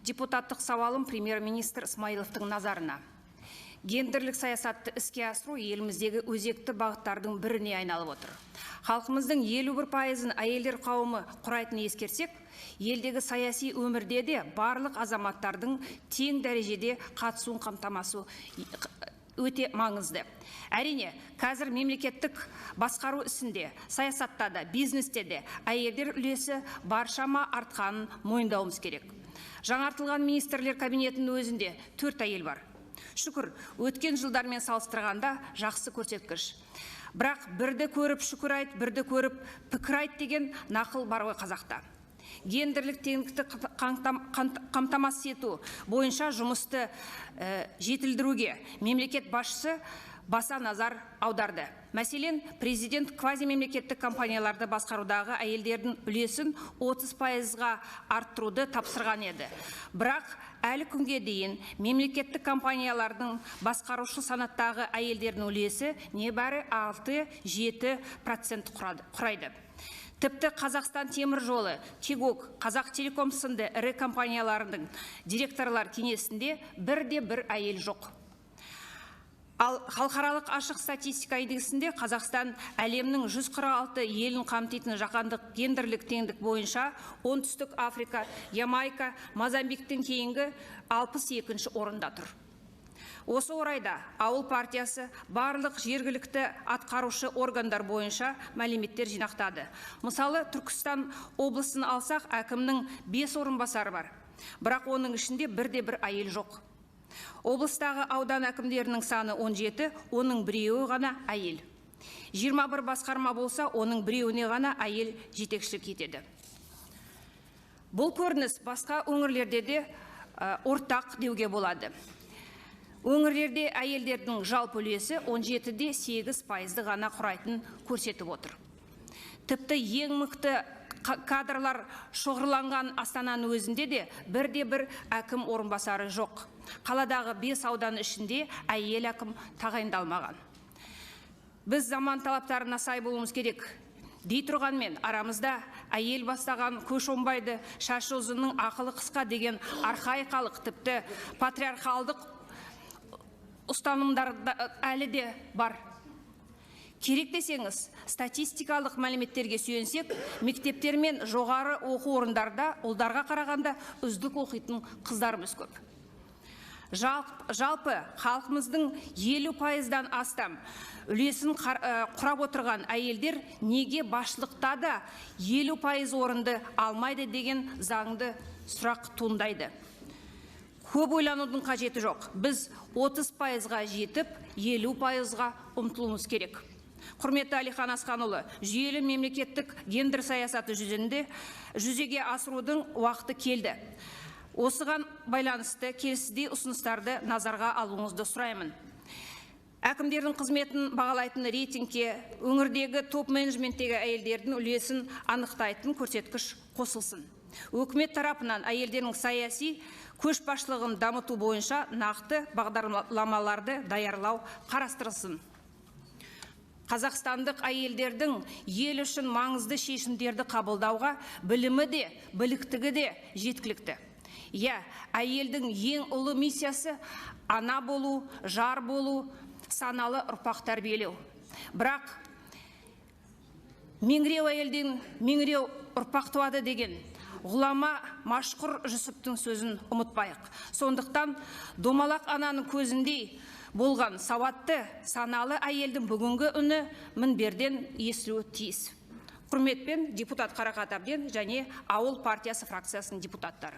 Депутаттық сауалым премьер-министр Смайыловтың назарына. Гендерлік саясатты іске асыру еліміздегі өзекті бағыттардың біріне айналып отыр. Халқымыздың 51%-ын әйелдер қауымы құрайтынын ескерсек, елдегі саяси өмірде де барлық азаматтардың тең дәрежеде қатысуын қамтамасыз өте маңызды. Әрине, қазір мемлекеттік басқару ісінде, саясатта да, бизнесте де әйелдер үлесі баршама артқанын мойындауымыз керек. Жаңартылған министрлер кабинетінің өзінде 4 әйел бар. Шүкір, өткен жылдармен салыстырғанда жақсы көрсеткіш. Бірақ бірді көріп шүкір айт, бірді көріп пікір айт деген нақыл бар ғой қазақта. Гендерлік теңдікті қамтамасыз ету бойынша жұмысты жетілдіруге мемлекет басшысы баса назар аударды. Мәселен, президент квазимемлекеттік компанияларды басқарудағы әйелдердің үлесін 30%-ға арттыруды тапсырған еді. Бірақ әлі күнге дейін мемлекеттік компаниялардың басқарушы санаттағы әйелдердің үлесі небәрі 6-7% құрайды. Тіпті Қазақстан темір жолы, КЕГОК, Қазақ Телеком сынды ірі компанияларының директорлар кеңесінде бірде бір әйел жоқ. Ал халықаралық ашық статистика индексінде Қазақстан әлемнің 146 елін қамтитын жаһандық гендерлік теңдік бойынша Оңтүстік Африка, Ямайка, Мозамбиктен кейінгі 62-ші орында тұр. Осы орайда Ауыл партиясы барлық жергілікті атқарушы органдар бойынша мәліметтер жинақтады. Мысалы, Түркістан облысын алсақ, әкімнің 5 орынбасары бар. Бірақ оның ішінде бірде бір әйел жоқ. Облыстағы аудан әкімдерінің саны 17, оның біреуі ғана әйел. 21 басқарма болса, оның біреуіне ғана әйел жетекшілік етеді. Бұл көрініс басқа өңірлерде де ортақ деуге болады. Өңірлерде әйелдердің жалпы үлесі 17,8%-ды ғана құрайтын көрсетіп отыр. Тіпті ең мықты кадрлар шоғырланған Астананың өзінде де бірде бір әкім орынбасары жоқ. Қаладағы 5 аудан ішінде әйел әкім тағайындалмаған. Біз заман талаптарына сай болуымыз керек. Дей тұрғанмен арамызда әйел бастаған көш оңбайды, шашы ұзынның ақылы қысқа деген архаикалық, тіпті патриархалдық ұстанымдар әлі де бар. Керек десеңіз, статистикалық мәліметтерге сүйенсек, мектептер мен жоғары оқу орындарда ұлдарға қарағанда үздік оқитын қыздарымыз көп. Жалпы халқымыздың 50%-дан астам үлесін құрап отырған әйелдер неге басшылықта да 50% орынды алмайды деген заңды сұрақ туындайды. Көп ойланудың қажеті жоқ. Біз 30%-ға жетіп, 50%-ға ұмтылуымыз керек. Құрметті Әлихан Асханұлы, жүйелі мемлекеттік гендер саясаты жүзеге асырудың уақыты келді. Осыған байланысты келесідей ұсыныстарды назарға алуыңызды сұраймын. Әкімдердің қызметін бағалайтын рейтингке өңірдегі топ менеджменттегі әйелдердің үлесін анықтайтын көрсеткіш қосылсын. Үкімет тарапынан әйелдердің саяси көшбасшылығын дамыту бойынша нақты бағдарламаларды даярлау қарастырылсын. Қазақстандық әйелдердің ел үшін маңызды шешімдерді қабылдауға білімі де, біліктігі де жеткілікті. Иә, әйелдің ең ұлы миссиясы ана болу, жар болу, саналы ұрпақ тәрбиелеу. Бірақ меңіреу әйелден меңіреу ұрпақ туады деген ғұлама Машқұр Жүсіптің сөзін ұмытпайық. Сондықтан домалақ ананың көзіндей болған сауатты, саналы әйелдің бүгінгі үні мінберден естілуі тиіс. Құрметпен, депутат Қарақат Әбден және Ауыл партиясы фракциясының депутаттары.